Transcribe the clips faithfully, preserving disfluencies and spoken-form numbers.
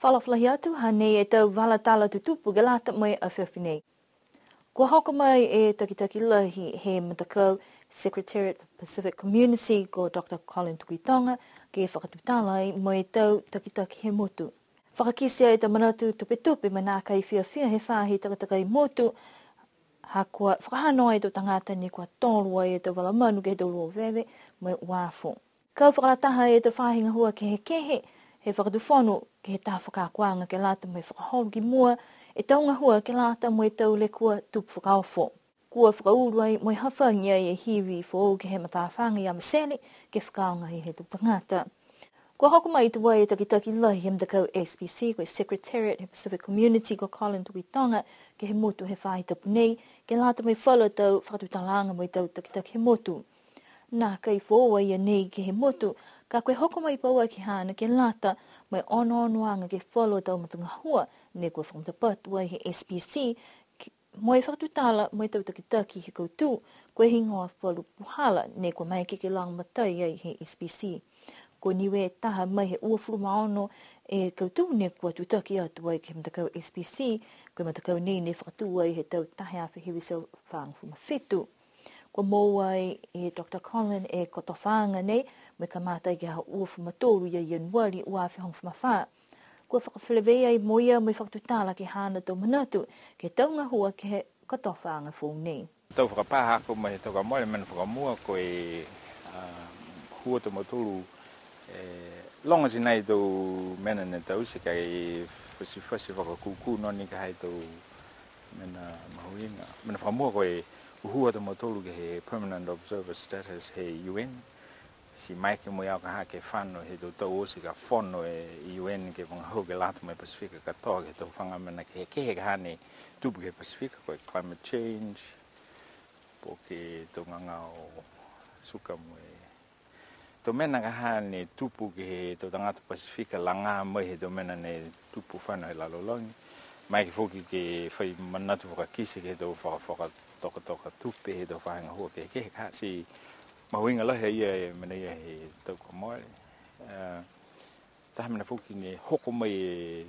Fakaalofa lahi atu, hanei e tau vala tala tutupu ke lata mo e afiafi nei. Kua hoko mai e takitaki lahi he matakau Secretariat of Pacific Community ko Doctor Colin Tukuitonga ke fakatutala ai mo e tau takitaki he motu. Fakakite e tau manatu tupetupe mo e nākai fiafia he faahi takatakai motu, ha kua fakahanoa e tau tagata ne kua tolo ai e tau vala manu ke he tau luo veve mo e uafo. Kau fakalataha e tau faahi gahua kehekehe he fakatufono ke he taha fakaakoaga ke lata mo e fakaholo ki mua e tau gahua ke lata mo e tau lekua tupu fakaofo. Kua fakaulu ai mo e hafagi ai e hivi foou ke he matafaga i Avatele ke fakaaoga ai he tau tagata. Kua hoko mai tuai e takitaki lahi he matakau S P C, ko e Secretariat he Pacific Community, ko Colin Tukuitonga, ke he motu he faahi tapu nei, ke lata mo e falu a tau fakatutalaaga mo e tau takitaki he motu. Nākai foou a ia nei ke he motu, ka ko e hoko mai pauaki haana ke lata mo e onoonoaga ke he falu a tau matagahua ne kua fakamatapatu ai he S P C, ki-, mo e fakatutala mo e tau takitaki he kautū, ko e heigoa falu puhala ne kua maeke ke lagomatai ai he S P C. Ko Niue taha mai he uafulu ma ono e kautū ne kua tutaki atu ai ke he matakau S P C, ko e matakau nei ne fakatū ai he tau taha e afe hiva e teau fagofulu ma fitu. Kua moua ai e Doctor Colin e kotofaaga nei, mo e kamata ke he uafulu ma tolu ia Ianuari ua afe hogofulu ma fā. Kua fakafeleveia ai mo ia mo e fakatutala ke he haana tau manatu, ke he tau gahua ke he kotofaaga foou nei. Tau fakapā haaku mai he tau kua mole, mena fakamua ko e, a, hua tau mautolu, e, loga ti nai tau mena ne taute ka e fasifasi fakakūkū noa ni ka ha i ai tau mena mahuiga. Mena fakamua ko e hua tau mautolu ke he permanent observer status he U N. Ti maeke mo e au ka ha ke fano he tau tau oti ka fono e U N ke vagahau ke lata mo e Pasifika katoa ke he tau faga mena kehekehe ka ha ne tupu ke he Pasifika, ko e climate change, po ke tau gagao suka mo e tau mena ka ha ne tupu ke he tau tagata Pasifika, lagā mai he tau mena ne tupu fano he lalolagi. Maeke foki ke fai manatu fakakite ke he tau faka-, fakatokatoka tupe he tau faahi gahua kehekehe ka ha. Ti mahuiga lahi a ia e mena ia he tau kua mole. A, taha mena foki ne hoko mai e,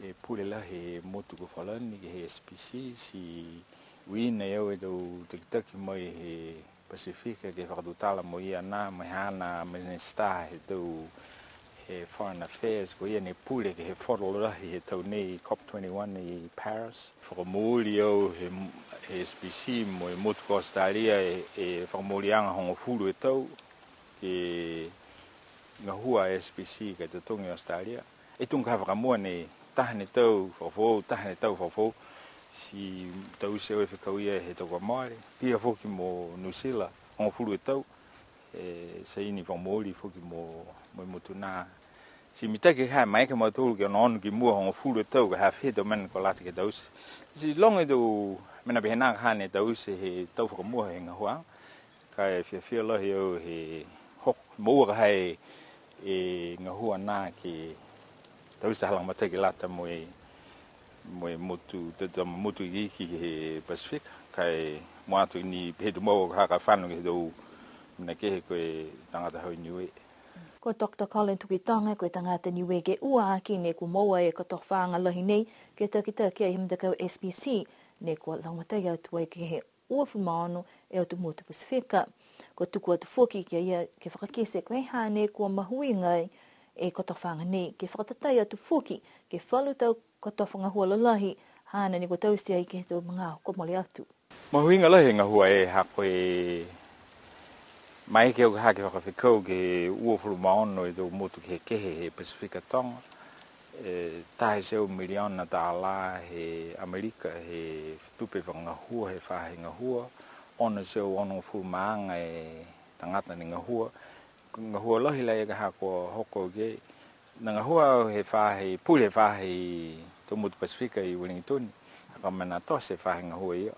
e pule lahi he motu ko Falani ke he S P C, ti uiina e au e tau takitaki mai he Pasifika ke fakatutala mo ia nā, mo e haana minisitā he tau he Foreign Affairs, ko ia ne pule ke he fono lahi he tau nei COP twenty-one i Paris. Fakamooli au he, he S P C mo e motu ko Australia e, e fakamooliaga hogofulu e tau ke gahua a S P C ka e totogi Australia. E tuga ka fakamua nei, taha ni tau fakafoou, taha ni tau fakafoou, ti taute e fekau ia he tau kua mole, pihia foki mo New Zealand, hogofulu e tau, e saini fakamooli foki mo, mo e motu nā. Ti mitaki ka ha maeke a mautolu ke onoono ki mua hogofulu e tau ka ha fē tau mena kua lata ke taute. Ti loga e tau mena pehē nā ka ha ne taute he tau fakamua he gahua. Ka e fiafia lahi au he hoko, moua ka ha e, e gahua nā ke taute ha lagomatai ke lata mo e, mo e motu, tau tama motu ikiiki he Pasifika, ka e mua atu ni pehē tumau ka ha ka fano ke he tau mena kehe ko e tagata hau i Niue. Ko Doctor Colin Tukuitonga, ko e tagata Niue ke ua aki ne kua moua e kotofaaga lahi nei, ke takitaki ai he matakau S P C, ne kua lagomatai atu ai ke he uafulu ma ono e atu motu Pasifika. Kua tuku atu foki ki a ia ke fakakite ko e ha ne kua mahuiga ai e kotofaaga nei, ke fakatatai atu foki ke he falu tau kotofa gahua lalahi, haana ne kua taute ai ke he tau magaaho kua mole atu. Mahuiga lahi e gahua e ha ko e maeke au ka ha ke fakafekau ke he uafulu ma ono e tau motu kehekehe he Pasifika Toga. E, taha e teau miliona tālā he Amelika, he tupe fakagahua, he faahi gahua, ono e teau onogofulu ma aga e tagata ne gahua. Gahua lahi lahi ka ha kua hoko ke, na gahua au he faahi, pule he faahi tau motu Pasifika i Wellington, ha ko e mena tote e faahi gahua ia.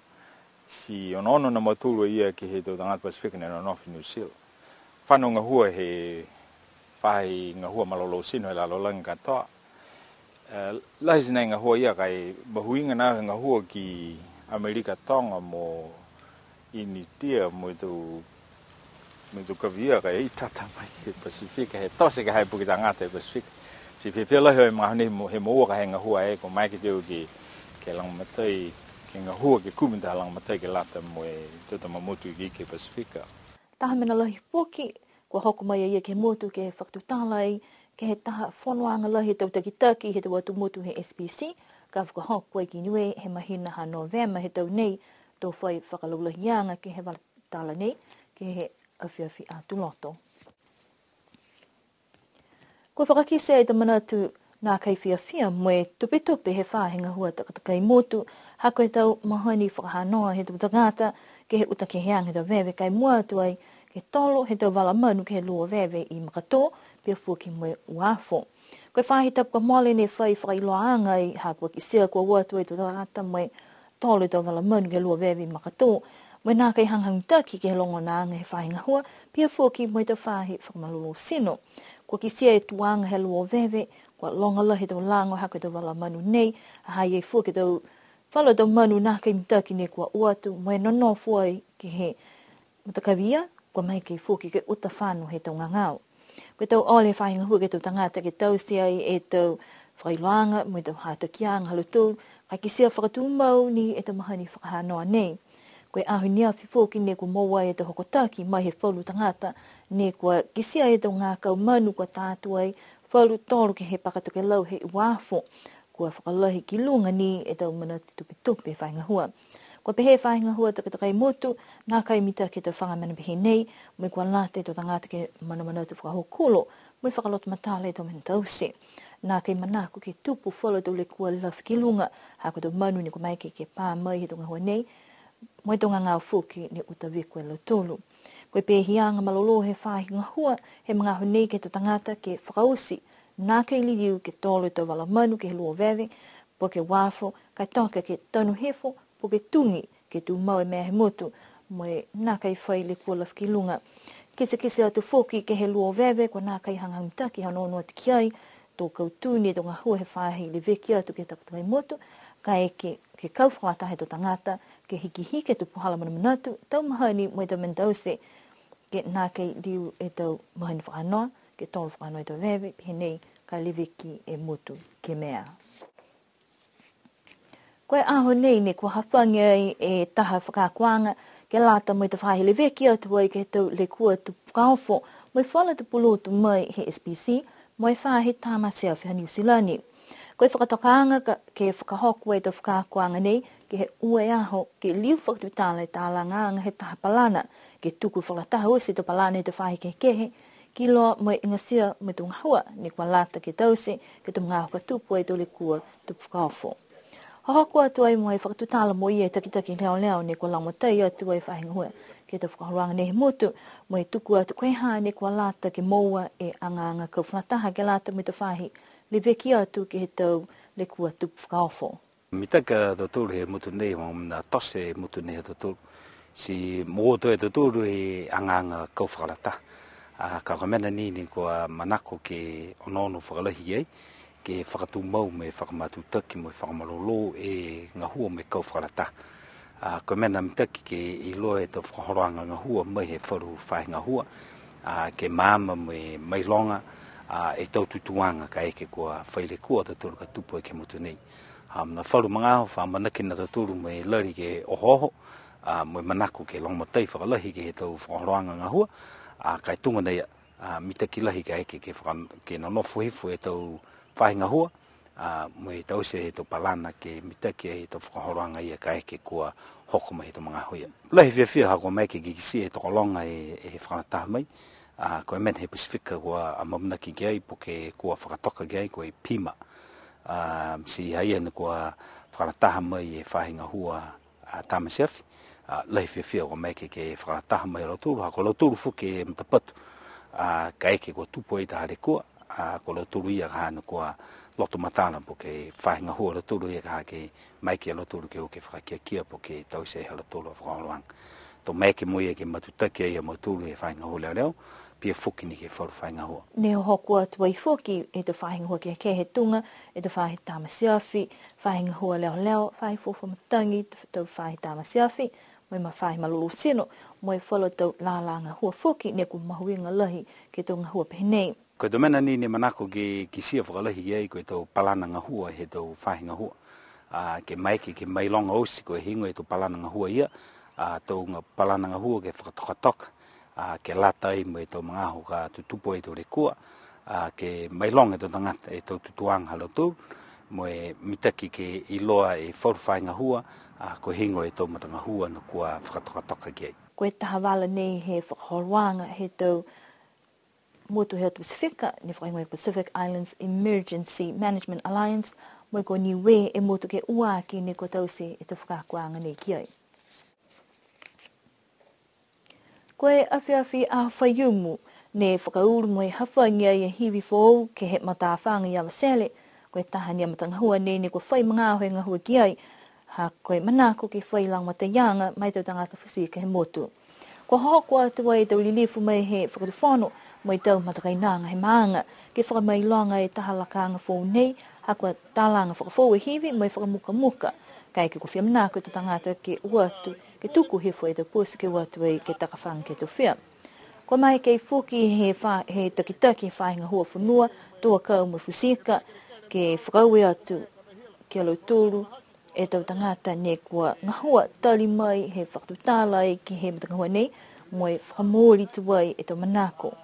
Ti onoono a mautolu ia ke he tau tagata Pasifika ne nonofo i New Zealand. Fano gahua he faahi gahua malolō tino he lalolagi katoa. E, lahi ti nai gahua ia ka e mahuiga nā he gahua ki Amelika Toga mo Initia mo e tau, mo e tau kavi ia ka e tata mai he Pasifika, he tote ka ha e puke tagata he Pasifika. Ti fiafia lahi e magaaho nei he mo-, he moua ka he gahua e, kua maeke tau ke, ke lagomatai, ke gahua ke kumi taha lagomatai ke lata mo e tau tama motu ikiiki he Pasifika. Taha mena lahi foki, kua hoko mai a ia ke he motu ke fakatutala ai, ke he taha fonoaga lahi he tau takitaki he tau atu motu he S P C, ka fakahoko ai ki Niue he mahina ha Novema he tau nei, to fai fakalaulahiaga ke he vala tala nei, ke he afiafi Aho Tuloto. Kua fakakite e tau manatu nākai fiafia mo e tupetupe he faahi gahua takatakai motu, ha ko e tau mahani fakahanoa he tau tagata ke he uta keheaga he tau veve ka e mua atu ai ke tolo he tau vala manu ke he luo veve i Makatō, pihia foki mo e uafo. Ko e faahi tapu kua mole ne fai fakailoaaga ai, ha kua kitia kua o atu ai e tau tagata mo e tolo e tau vala manu ke he luo veve i Makatō, mo e nākai hagahaga mitaki ke he logonaaga he faahi gahua, pihia foki mo e tau faahi fakamalolō tino. Kua kitia e tuaga he luo veve, kua loga lahi e tau lago ha ko e tau vala manu nei, ha ha i ai foki e tau falu tau manu nākai mitaki ne kua o atu, mo e nonofo ai ke he matakavi ia, kua maeke foki ke uta fano he tau gagao. Ko e tau ole he faahi gahua ke he tau tagata ke taute ai e tau fakailoaaga mo e tau hatakiaga ha lautolu, ka e kitia fakatumau ni e tau mahani fakahanoa nei. Ko e aho ne afi foki ne kua moua e tau hokotaki mai he falu tagata, ne kua kitia e tau gakau manu kua tā atu ai, falu tolo ke he paka tokelau he uafo. Kua fakalahi ki luga ni e tau manatu tupetupe he faahi gahua. Kua pehē e faahi gahua takatakai motu, nākai mitaki e tau faga mena pehē nei, mo e kua lata e tau tagata ke manamanatu fakahokulo, mo e fakaloto matala e tau mena taute. Nākai manako ke tupu falu tau lekua lafi ki luga, ha ko e tau manu ne kua maeke ke pā mai he tau gahua nei, mo e tau gagao foki ne uta viko e lautolu. Ko e pehiaga malolō he faahi gahua, he magaaho nei ke he tau tagata ke fakaoti, nākai liliu ke tolo e tau vala manu ke he luo veve, po ke uafo, ka e toka ke tanu hifo, po ke tugi, ke tumau e mea he motu, mo e nākai fai lekua lafi ki luga. Kitekite atu foki ke he luo veve, kua nākai hagahaga mitaki ha nono atu ki ai, to kautū ni e tau gahua he faahi leveki atu ke he takatakai motu, kaeke ke kau fakalataha e tau tagata, ke hikihiki e tau puhala manamanatu, tau mahani mo e tau mena taute, ke nākai liu e tau mahani fakahanoa, ke tolo fakahanoa e tau veve, pehē nei ka leveki e motu ke mea. Ko e aho nei ne kua hafagi ai e taha fakaakoaga, ke lata mo e tau faahi leveki atu ai ke he tau lekua tupu fakaofo, mo e falu tau pulotu mai he S P C, mo e faahi tamate afi ha Niu Silani. Ko e fakatokaaga ka, ke fakahoko e tau fakaakoaga nei, ke he ua e aho, ke liu fakatutala e talagaaga he taha palana, ke tuku fakalataha oti e tau palana he tau faahi kehekehe, ke iloa mo e igatia mo e tau gahua, ne kua lata ke taute, ke he tau magaaho ka tupu ai e tau lekua tupu fakaofo. Hohoko atu ai mo e fakatutala mo ia e takitaki leoleo ne kua lagomatai atu ai e faahi gahua ke he tau fakaholoaga nei he motu, mo e tuku atu ko e ha ne kua lata ke moua e agaaga kau fakalataha ke lata mo e tau faahi leveki atu ke he tau lekua tupu fakaofo. Mitaki a tautolu he motu nei, mo e mena tote e motu nei ha tautolu. Ti moua atu e tautolu e agaaga kau fakalataha. A, ka ko e mena ni ne kua manako ke onoono fakalahi ki ai, ke fakatumau mo e fakamatutaki mo e fakamalolō e gahua mo e kau fakalataha. A, ko e mena mitaki ke iloa e tau fakaholoaga gahua mai he falu faahi gahua, a, ke maama mo e mailoga, a, e tau tutūaga kaeke kua fai lekua a tautolu ka tupu ai ke he motu nei. A, mena falu magaaho, fa amanaki a tautolu mo e lali ke ohooho, a, mo e manako ke lagomatai fakalahi ke he tau fakaholoaga gahua, a, ka e tuga nei, a, mitaki lahi kaeke ke faka-, ke nonofo hifo e tau faahi gahua, a, mo e taute e tau palana ke mitaki e tau fakaholoaga ia kaeke kua hoko mai he tau magaaho ia. Lahi e fiafia ha kua maeke ke kitia e tokologa e, e fakalataha mai, a, ko e mena he Pasifika kua amaamanaki ki ai, po ke kua fakatoka ki ai, ko e PIMA. A, ti ha ia ne kua fakalataha mai e faahi gahua, a, tamate afi, a, lahi e fiafia kua maeke ke fakalataha mai a lautolu, ha ko lautolu foki e matapatu, a, kaeke kua tupu ai taha lekua, a, ko lautolu ia ka ha ne kua loto matala po ke faahi gahua a lautolu ia ka ha ke maeke a lautolu ke o ke fakakiakia po ke taute e ha lautolu a fakaholoaga. To maeke mo ia ke matutaki ai a mautolu e faahi gahua leoleo, pihia foki ni ke he falu faahi gahua. Ne hohoko atu ai foki e tau faahi gahua kehekehe he tuga, e tau faahi tamate afi, faahi gahua leoleo, faahi fuafua matagi, tau faahi tamate afi, mo e ma faahi malolō tino, mo e falu tau lala gahua foki, ne kua mahuiga lahi ke he tau gahua pehē nei. Ko e tau mena ni ne manako ke kitia fakalahi ai ko e tau palana gahua he tau faahi gahua. A, ke maeke ke mailoga oti ko e heigoa e tau palana gahua ia, a, tau ga-, palana gahua ke fakatokatoka, a, ke lata ai mo e tau magaaho ka tutupu ai e tau lekua, a, ke mailoga e tau tagata e tau tutuaga ha lautolu, mo e mitaki ke iloa e falu faahi gahua, a, ko e heigoa e tau matagahua ne kua fakatokatoka ki ai. Ko e taha vala nei he fakaholoaga he tau motu he atu Pasifika, ne fakahigoa e Pacific Islands Emergency Management Alliance, mo e ko Niue e motu ke ua aki ne kua taute e tau fakaakoaga nei ki ai. Ko e afiafi Aho Faiumu, ne fakaulu mo e hafagi ai e hivi foou ke he matafaga i Avatele, ko e taha ni a matagahua nei ne kua fai magaaho e gahua ki ai, ha ko e manako ke fai lagomataiaga ma e tau tagata futi ika he motu. Kua hoko atu ai e tau lilifu mai he fakatufono, mo e tau matakainaga he maaga, ke fakamailoga e taha lakaaga foou nei, ha kua talaga fakafoou e hivi mo e fakamukamuka, kaeke kua fia manako e tau tagata ke o atu, ke tuku hifo e tau poti ke o atu ai ke takafaga ke he tau fia. Kua maeke foki he fa-, he takitaki he faahi gahua fonua, tō akau mo e futi ika, ke fakaaue atu ki a lautolu e tau tagata ne kua gahua tali mai he fakatutala ai ke he matagahua nei, mo e fakamooli tuai e tau manako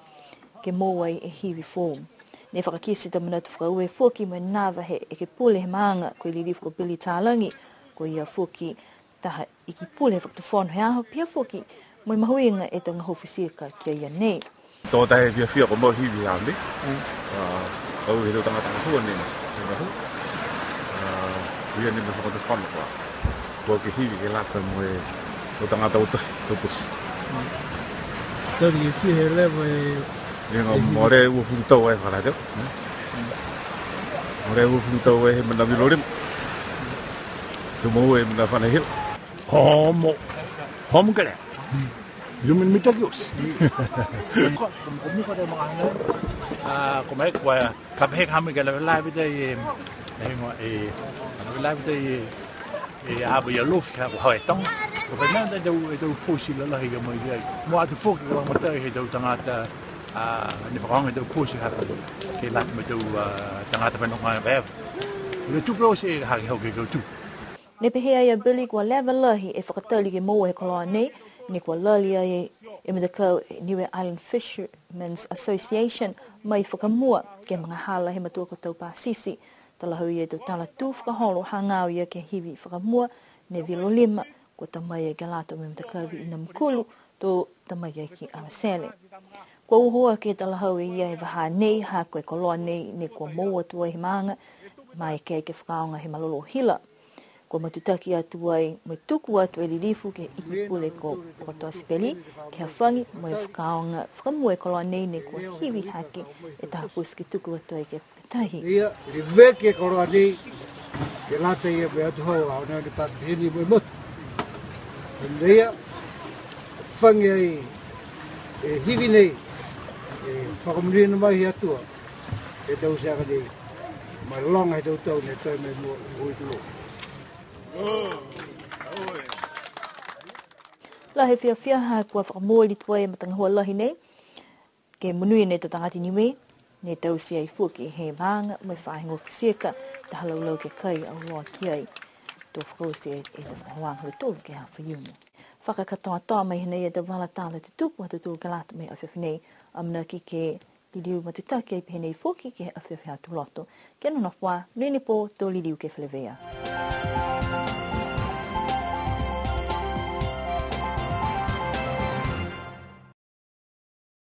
ke moua ai e hivi foou. Ne fakakite e tau manatu fakaaue foki mo e nava he ekepule he maaga, ko e lilifu ko Billy Talagi, ko ia foki taha iki pule he fakatufono he aho, pihia foki mo e mahuiga e tau gahua futi ika ki a ia nei. Tō taha e fiafia kua mau hivi he aho nei. Mm. A, au he tau tagata gahua nei, he gahua. A, ia nei mo e fakatufono kua, kua ke hivi ke lata mo e tau tagata o tahi, tau poti. Tali ke fia he leva e, e ga e hivi. More uafulu tau e fakalata. Mm. More uafulu tau e he mena vilo lima. Tumau e mena fana hila. Homo. Homo kele. Human mitaki oti. Ko, ko, ko miko te mga ano. A, ko mai kua, ka pehē ka hami ka lavelave tei, e, e, mo, e, lavelave tei, e, e, a, ia lofi ka ko hau e toga. Ko ka nā tei tau, e tau poti lalahi ka mai ai. Mo atu foki ka lagomatai he tau tagata, a, ne fakaaoga e tau poti ha fai. Ke lata mo e tau, a, tagata fenoga e veva. Ko e tupe oti e ha ke hau ke kautū. Ne pehē ai a Billy kua leva lahi e fakatali ke moua he koloa nei, ne kua lali ai e matakau Niue Island Fishermen's Association mai fakamua ke he magahala he matua ko Taupasisi. Talahau e ia e tau tala tū fakaholo hagaao ia ke he hivi fakamua ne vilo lima, kua ta mai ai ke lata mo e matakavi i Namukulu, to ta mai ai ki Avatele. Kua uho ake e talahau e ia he vahā nei, ha ko e koloa nei ne kua moua atu ai he maaga, maeke ke fakaaoga he malolō hila. Kua matutaki atu ai, mo e tuku atu e lilifu ke he iki pule ko Pokotoa Sipeli, ke hafagi mo e fakaaoga fakamua e koloa nei ne kua hivi hake e taha poti ke tuku atu ai ke he tahi. Ia, leveki e koloa nei, ke lata ia mo e atuhau a, o ne pa pehē ni mo e motu. Ia, hafagi ai, e hivi nei, e fakamonuina mai he Atua e tauteaga nei, mo e loga he tau tau ne toe mai mua, ui tulou. Lahi e fiafia ha kua fakamooli tuai e matagahua lahi nei, ke monuina e tau tagata Niue, ne taute ai foki he maaga mo e faahi gahua futi ika, taha laulau ke kai auloa ki ai. To fakaoti e, e tau fakaholoaga ha lautolu ke he Aho Faiumu. Fakakatoatoa mai hanei e tau vala tala tutupu ha tautolu ke lata mo e afiafi nei, amanaki ke liliu matutaki ai pehē nei foki ke he afiafi Aho Tuloto. Kia nonofo ā, monuina e pō, to liliu ke feleveia.